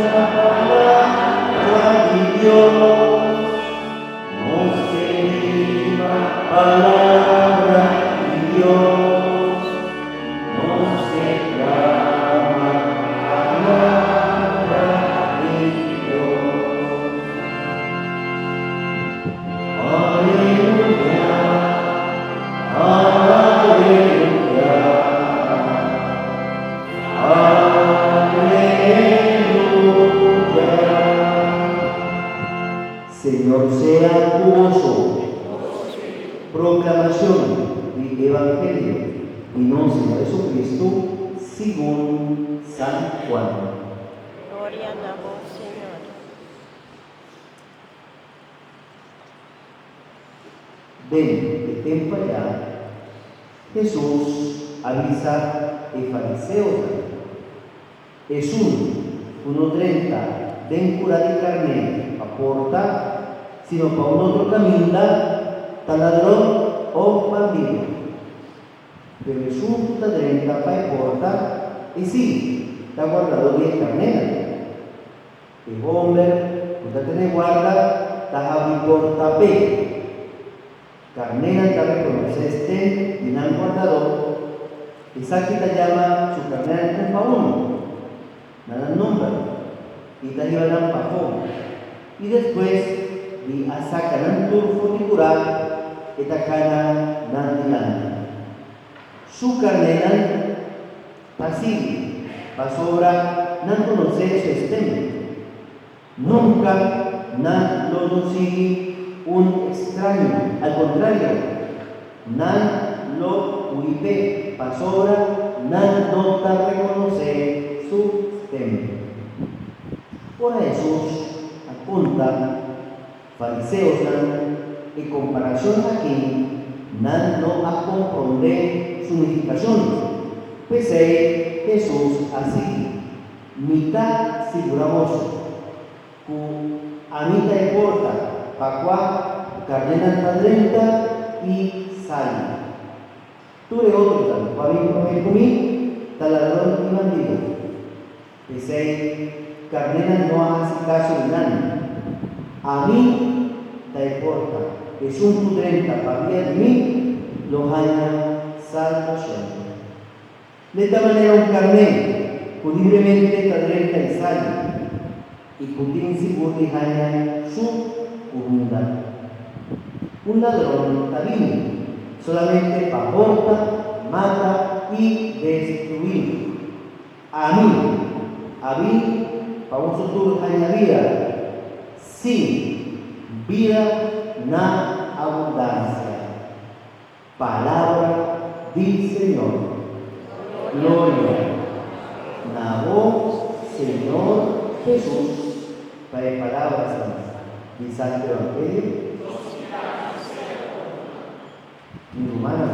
Gosa palabra di Dios, nos ke biba palabra di Dios, nos ke clama palabra di Dios. Aleluya, aleluya. Aleluya. Señor sea ku boso. Proclamación di Evangelio di nos Señor Jesucristo segun San Juan. Gloria na bo, Señor. Den e tempu ayá, Hesus a bisa e fariseonan, Esun ku no drenta den kura di karné pa porta, sino pa un otro kaminda, ta ladron òf bandidu. Pero esun ku ta drenta pa e porta, esí ta guardadó di e karnénan. E homber ku ta tene guarda ta habri porta p'e. Karnénan ta rekonosé stem di nan guardadó. Esaki ta yama su karnénan un pa un, na nan nomber, i ta hiba nan pafó. I despues di a saka nan tur for di kurá, e ta kana nan dilanti. Su karnénan ta sigui, pasobra nan konosé su stem. Nunka nan lo no sigui un ekstraño, al kontrario, nan lo hui p'e, pasobra nan no ta rekonosé su stem. Ora Hesus a konta fariseosnan e komparashon akí, nan no a komprondé su nifikashon. P'esei Hesus a sigui, Mi ta sigurá boso ku ami ta e porta pa kua karnénan ta drenta i sali. Tur e otronan ku a bin promé ku mi ta ladron i bandido. P'esei karnénan no a hasi kaso di nan. Ami ta e porta, esun ku drenta pabia di mi lo haña salbashon. N'e ta manera un karné ku libremente ta drenta i sali i ku tin sigur di haña su kuminda. Un ladron ta bini solamente pa horta, mata i destruí. Ami a bini pa boso tur haña bida, sí, bida na abundansia. Palabra di Señor. Gloria na bo, Señor Jesus, pa e palabranan di Santo Evangelio. Mi rumannan.